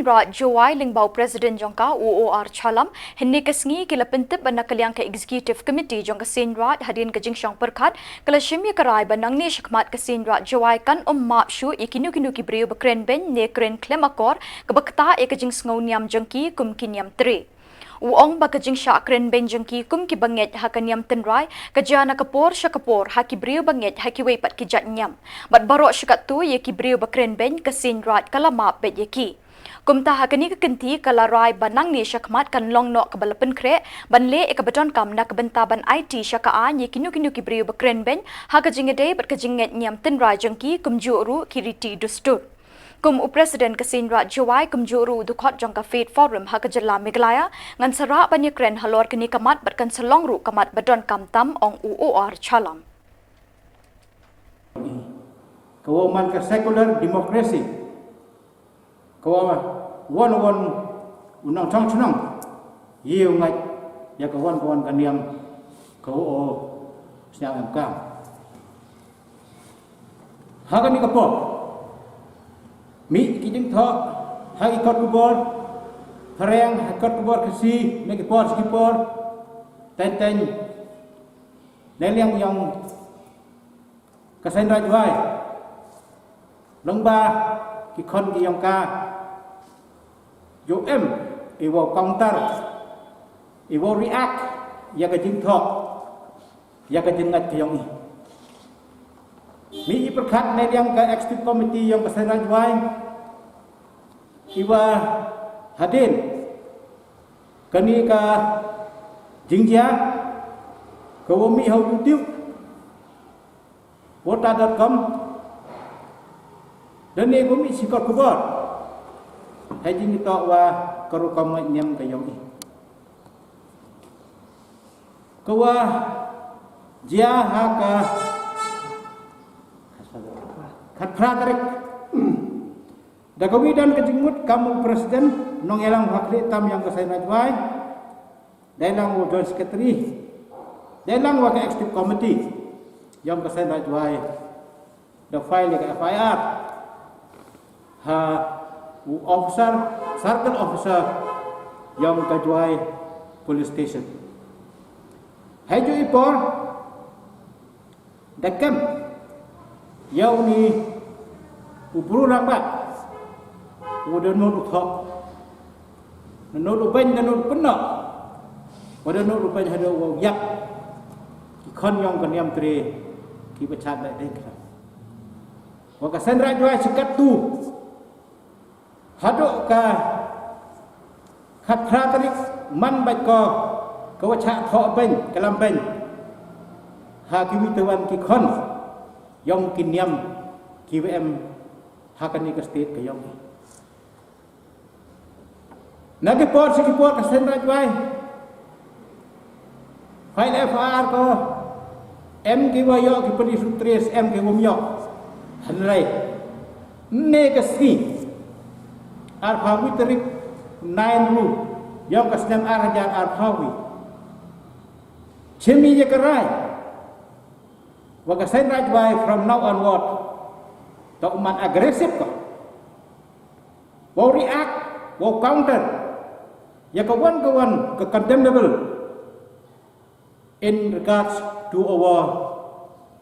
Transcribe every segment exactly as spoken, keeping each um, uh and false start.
Seiñraij Jowai lyngba u President jong ka, u O R Challam, hynne ka sngi ki la pyntip ba na ka liang ka Executive Committee jong ka Seiñraij hadien ka jingshong pyrkhat, ka la shim ya ka rai ba nangne shakhmat ka Seiñraij Jowai kan ym map shuh ya kino kino ki briew ba kren beiñ ne kren khlem akor, kaba ktah ya ka jingsngew niam jong ki kum ki niam tre. U ong ba ka jingshah kren beiñ jong ki kum ki bangeit ha ka niam tynrai, ka jia na ka por sha ka por ha ki briew bangeit ha kiwei pat ki jait niam. Bad baroh shi katto ya ki briew ba kren beiñ ka Seiñraij ka la map beit ya ki. Kumta ha kani ka kynti ka la rai ba nangne shakhmat kan long noh kaba la pynkhreh, ban leh ya kaba donkam na ka bynta ban aiti sha ka aiñ ya kino kino ki briew ba kren beiñ ha ka jingïadei bad ka jingngeit niam tynrai jong ki kumjuh ruh ki riti dustur. Kum u President ka Seiñraij Jowai kumjuh ruh u dkhot jong ka Faith Forum ha ka jylla Meghalaya, ngan sa rah ban ïakren halor kani ka mat bad kan sa long ruh ka mat ba donkam tam, ong u O R Challam. Ka wa man ka secular democracy, ka wa wan wan u nongchong chnong, ye u ngait ya ka wan ka wan ka niam, ka wa o sñiaw em kam. Ha kani ka por, mih ki jingthoh ha ki kot khubor phareng, ha kot khubor Khasi, mih ki por, ki por, teng teng, ne liang yong ka Seiñraij Jowai, lyngba ki khon ki yong ka, yow em i wow counter, i wow react ya ka jingthoh, ya ka jingngait ka yong i. Mih i pyrkhat ne liang ka Executive Committee yong ka Seiñraij Jowai, i wa hadien kani ka jingjia, ka wa mih ha u YouTube, wota dot com, da ne ka wa mih chi kot khubor, hei jingtoh wa ka rukom ngait niam ka yong i, ka wa jia ha ka khatphra tarik. Da ka wi don ka jingmut kam u President nongyalang wa khlieh tam yong ka Seiñraij Jowai, dei lang wa Joint Secretary, dei lang wa ka Executive Committee yong ka Seiñraij Jowai, da file ya ka F I R ha u officer, circle officer yong ka Jowai Police Station. Hei ju i por, da kem ya u ni u bru rangbah, u da nud u thoh, da nud u beiñ, da nud u pynnoh, wa da nud u beiñ hadooh wow yap ki khon yong ka niam tre ki ba chad leh deng khlem. Wa ka Seiñraij Jowai chi kattu, hadooh ka khatphra tarik man bait ko ka wa chah thoh beiñ, ka lam beiñ ha ki wi te wan ki khon yong ki niam ki wa em ha kani ka state ka yong i. Na ki por chi ki por ka Seiñraij Jowai file F I R ko, em ki wa yoh ki police u trace, em ki wa ym yoh. Hynrei ne ka sngi, arphaw wi tarik nine ru yong ka snem ar hajar arphaw wi, chim i ya ka rai wa ka Seiñraij Jowai from now onward, to man aggressive ko, wow react, wow counter ya ka wan ka wan ka condemnable in regards to our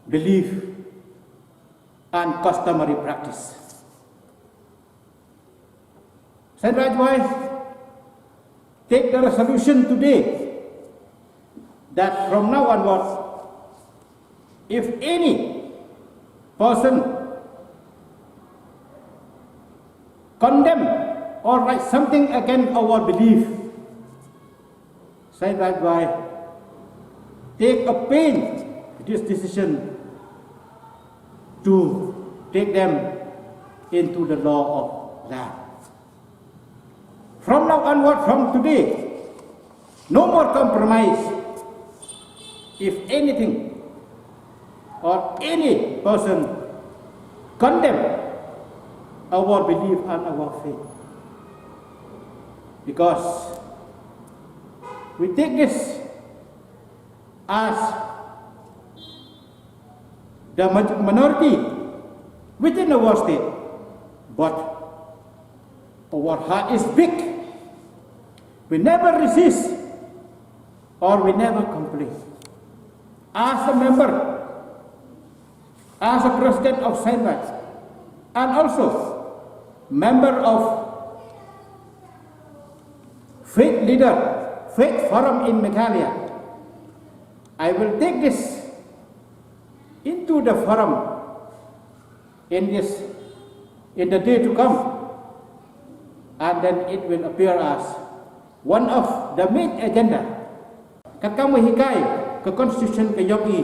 belief and customary practice. Seiñraij Jowai take the resolution today that from now onward, if any person condemn or write something against our belief, Seiñraij Jowai take a pain this decision to take them into the law of land. From now onward, from today, no more compromise. If anything or any person condemn our belief and our faith, because we take this as the maj-, minority within our state, but Our heart is big. We never resist or we never complain. As a member, as a president of Seiñ Raij, and also member of faith leader, faith forum in Meghalaya, I will take this into the forum in this, in the day to come, and then it will appear as one of the main agenda. Katkam wa hikai ka constitution ka yong i,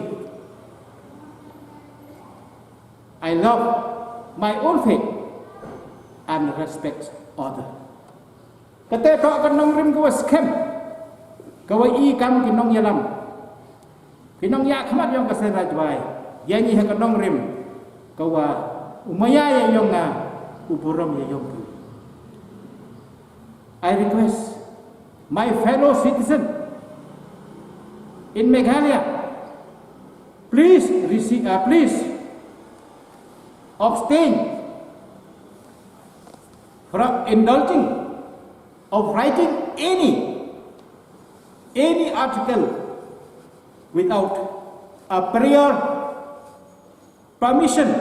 I love my own faith and respect other. Kate toh ka nongrim ka wa skhem, ka wa i kam ki nongyalam, ki nongyakhmat yong ka Seiñ Raij Jowai. Ya ngi ha ka nongrim ka wa u maya ya yong nga, u burom ya yong ki. I request my fellow citizen in Meghalaya, please receive, uh, please abstain from indulging of writing any, any article without a prior permission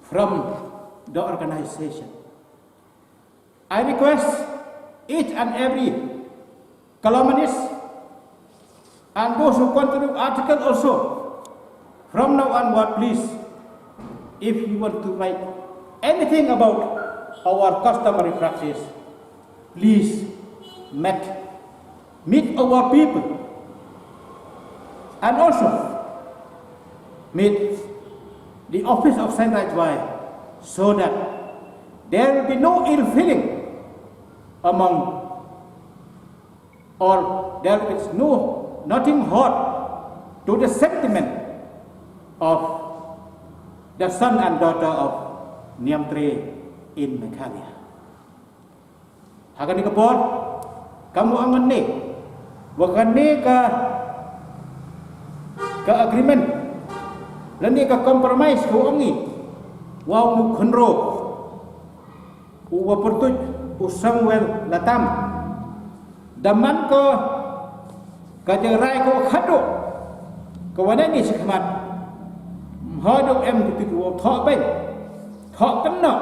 from the organization. I request each and every columnist and those who contribute article also, from now onward, please, if you want to write anything about our customary practice, please meet, meet our people and also meet the office of Seiñ Raij Jowai, so that there will be no ill feeling among, or there is no, nothing hurt to the sentiment of the son and daughter of Niamtre in Meghalaya. Ha kani ka por, kam wa ong ne, wa kani ka, ka agreement, lane ka compromise ka wa ong i, wa u Mukh Khynraw, u wa pyrtuit u Samuel Latam. Da man ko ka jingrai ka wa khadduh, ka wa nani chakhmat. Ym hoi du em kitu ki wa thoh beiñ, thoh kynnoh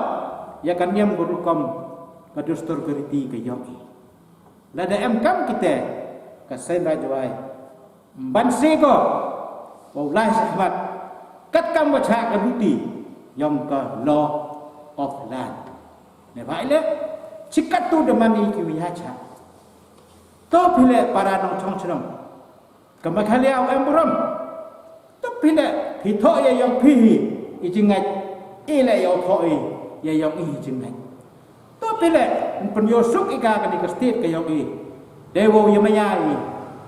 ya ka niam ka rukom, ka dustur ka riti ka yong i. Lada em kam kite, ka Seiñ Raij Jowai ym ban se ko wow lai chakhmat katkam wa chah ka luti yong ka law of land. Neibhah i leh, chi kattu da man i ki wa ya chah. To phi leh para nongchong chnong ka Meghalaya u em burom. To phi leh phi thoh ya yong phi hi i jingngeit, i leh yow thoh i ya yong i hi jingngeit. To phi leh, ym pynyoh suk i ka kani ka state ka yong i. Dei wow ya maya i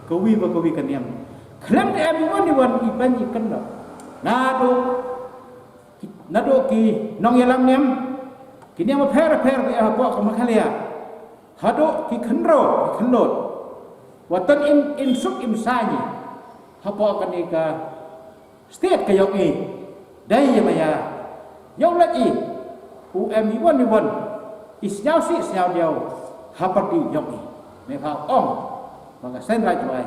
ka wi wa ka wi ka niam. Khlem da em i wan i wan i ban i kynnoh. Naduh, naduh ki nongyalam niam, ki niam wapher wapher ki em hapoh ka Meghalaya, haduh ki khynraw ki khynlot, wa tang im, im suk im saiñ i hapoh kani ka state ka yong i. Dei ya maya, yow lait i u em i wan i wan i sñiaw sih sñiaw diaw hapyrdi yong i. Neibhah ong wa ka Seiñ Raij Jowai,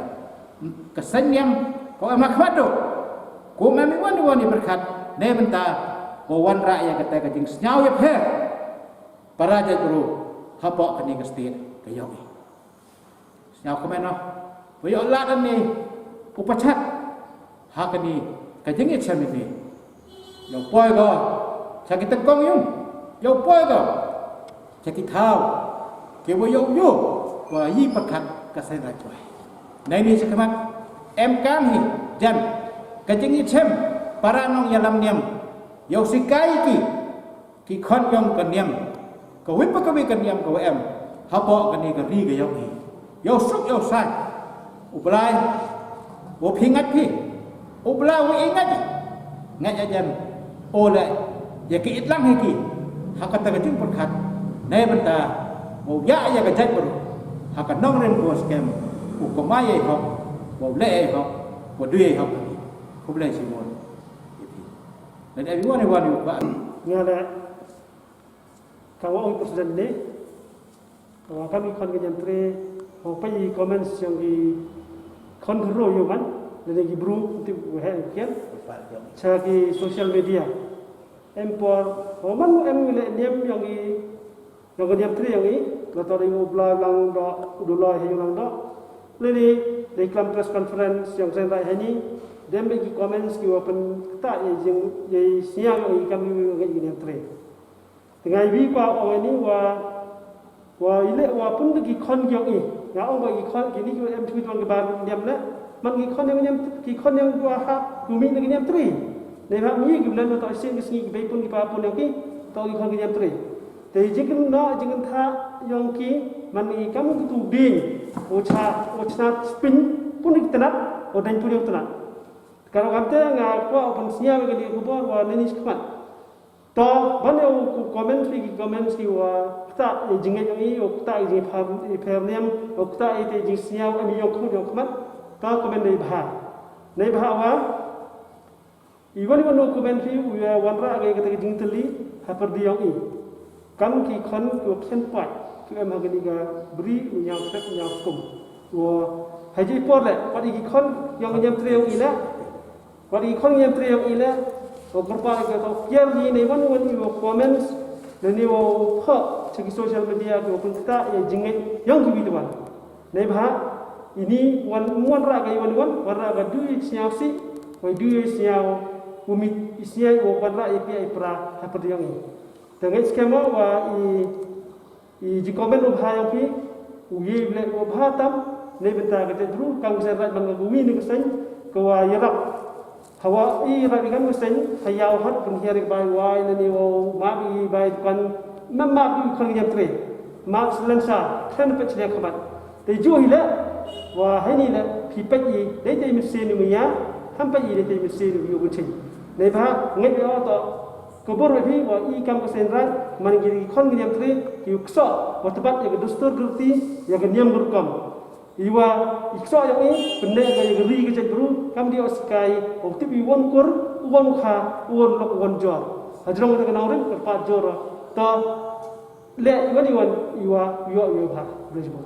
ka seiñ niam ka wa em hakhmat duh, ka wa em i wan i wan i pyrkhat, neibynta wow wanrah ya kata ka jingsñiaw yapher para jaitbru hapoh kani ka state ka yong i. Sñiaw kmen noh, wa yoh lad ani u pachat ha kani ka jingchem ini. Yow poi ko cha ki tyngkong yung, yow poi ko cha ki thaw ki wa yow yoh wa yi pyrkhat ka Seiñ Raij Jowai. Neini chakhmat, em kam hi jan ka jingchem para nongyalam niam, yow sikai ki ki khon yong ka niam, ka wi pa ka wi ka niam ka wa em hapoh kani ka ri ka yong i. Yow suk yow saiñ, u Blai wa phi ngait phi, u Blai wa i ngait, ngait ya jan, o leh ya ki itlang hi ki ha kata ka jingpyrkhat, neibynta wow ya ya ka jaitbru ha ka nongrim ka wa skhem, u kamai ya i hok, wow leh ya i hok, wa du ya i hok. Khublei chibun. Lada em i wan i wan i wa ba nga leh Ka wa ong president ne, wa kam ki khon ka Niamtre, wa pa i comments yong ki khon khro yow man, lane ki bru, tip wa he kian, cha ki social media. Em por, wa man em le niam yong ki, yong ka Niamtre yong i, la to da u bla lang do, u du lo he lang do. Lane, da klam press conference yong sen rai he ni, dem be ki comments ki wa pen ta ye jing, ye siang yong i kam yong i Niamtre. Te ngai wi pa ong ni wa, wa ile wa pun ki khon yong i. Nga ong wa ki khon ki ni ki em tweet wan ki bar niam le. Man ki khon yong niam, ki khon yong wa ha, ku mi ni ki Niamtre. Ne ha mi ki blan to sin ki sngi ki bei pun ki pa pun yong ki, to ki khon ki Niamtre. Te jingkynnoh, jingkyntha yong ki, man ki kam ki tu ding. O cha, o cha spin, pun ki tnat, o dang pun yong tnat. Ka rukom te nga kwah u pynsñiaw ya kani ka khubor wa nani chakhmat. To, ban yow ku comments wi ki comments ki wa ktah ya i jingngeit yong i, wa ktah ya i jingpher, i pher niam, wa ktah ya i te jingsñiaw em yong khmut yong khmat. To comment nei bha. Nei bha wa, i wan i wan u comment wi u ya wanrah ka ya kata ka jingtylli, ha pyrdi yong i. Kam ki khon ki wa khian pait, ki em ha kani ka bri u ñiaw sep, u ñiaw skum. Wa, ha ji por le, wat i ki khon yong Niamtre yong i le, wat i ki khon Niamtre yong i le, wa kyrpad ka to kiar ni nei wan wan i wa comments, ne ni wa pha, cha ki social media ki wa pynktah ya i jingngeit yong ki wi te wan. Nei bha, ini wan, wanrah ka i wan wan, wanrah ka du i sñiaw si, wa du i sñiaw, u mi i sñiaw wa wanrah i pia i pra, ha pyrdi yong i. Te ngeit skhem wa i, i ji comment u bha yong phi, u ye le u bha tam, nei bynta ka te bru, kam ka sen raj man ka wi ni ka sen, ka wa yarap. Hawa i rap i kam ka sen, ha yaw hat pun hiar i bai wai, ne ni wa map i bai dukan, map map i khon Niamtre. Map silencer, khlem peit chlia khmat. Te ju hi le, wa hei ni le, phi peit i, dei te i mynsiem ni u ya, ham peit i dei te i mynsiem ni u yoh u chim. Nei bha, ngeit o to, Khubor wa phi wa i kam ka sen raj, man ki khon ki Niamtre, ki u ksoh, wa tbat ya ka dustur ka riti, ya ka niam ka rukom. I wa, i ksoh ya i, pynne ka ya ka ri ka jaitbru, kam di o sikai, o tip i wan kur, u wan kha, u wan lok, u wan jor. Hajrong ka nongrim, ka pat jor, to, le i wan i wan, i wa, i wa, i wa bha, bha jibun.